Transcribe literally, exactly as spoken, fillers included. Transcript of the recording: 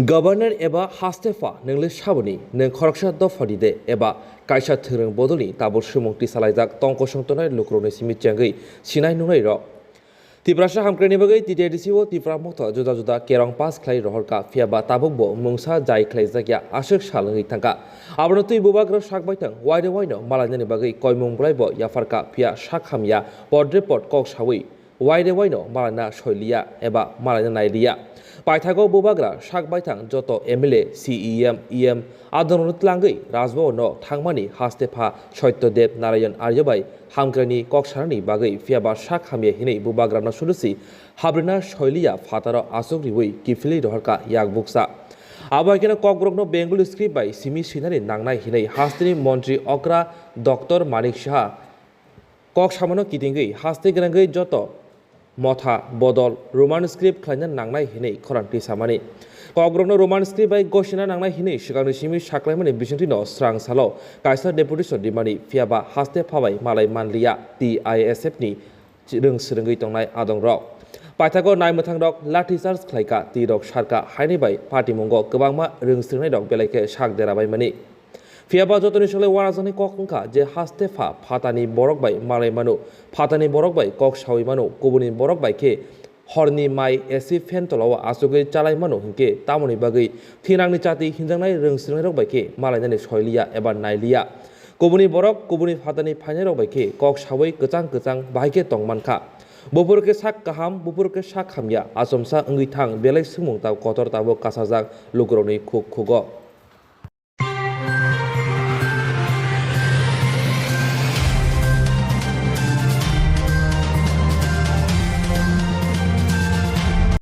Governor eba hastepha nwngle saboni nwng khoroksa dopha di de eba kaisa thwrwng bodolni tabuk swmung tisalaijak tongkosong tongnai lukurokni simi chengwi sinai nungnai rok. Tiprasa hamkrai ni bagwi T T A D C o Tipra Motha juda juda kerong pass khlai rohorkha, phiya ba tabuk bo mungsa jai khlaijakya aswk sal wngwi thangkha. Abono twi bubagra sak baithang waide waino malainani bagwi koimung bolai bo yapharkha, phiya sak hamya podre pod kok sawi waide waino malaina soiliya eba malaina nailiya. Paithago bubagra sak baithang joto M L A, C E M, E M adongrokno tlangwi Rajbhavan no thangmani hastepha Satyadev Narayan Arya bai hamkraini kok sanani bagwi, phiya ba sak hamya hinwi bubagrano solusi habrina soiliya phataro aswk riwi kiphilwi rohorkha yak buksa. Abo hai kheno kokborokno Bengali script bai simi swinani nangnai hinwi hasteni montri okra Doctor Manik Saha kok samano kitingwi haste gwnangwi joto motha bodol Roman script khlaina nangnai hinwi khorang tisamani. Kokborokno Roman script bai gosina nangnai hinwi swkangni simi saklaimani bisingtwino srang salo kaisa deputation rimani, phiya ba haste phabai malai manliya T I S F ni rwng swrwngwi tongnai adongrok. Paithago naimwthangrok lathi charge khlaikha, twi rok sarkha, haini bai patimungo kwbangma rwng swrwngnairok belai khe sak derabaimani. Phiya ba jotoni sole uanajakni kok wngkha je hastepha phatani borok bai malai mano, phatani borok bai kok sawi mano, kubuni borok bai khe horni mai A C fan tolao achugwi chalai mano hinkhe tamoni bagwi thinangni chati hinjaknai rwng swrwngnairok bai khe malainani soiliya eba nailiya. Kubuni borok kubuni phatani phainairok bai khe kok sawi kwchang kwchang bahai khe tong mankha. Buphuru khe sak kaham, buphuru khe sak hamya, achomsa wngwi thang belai swngmung ta kotor tabuk kasajak lukurokni khuk khugo.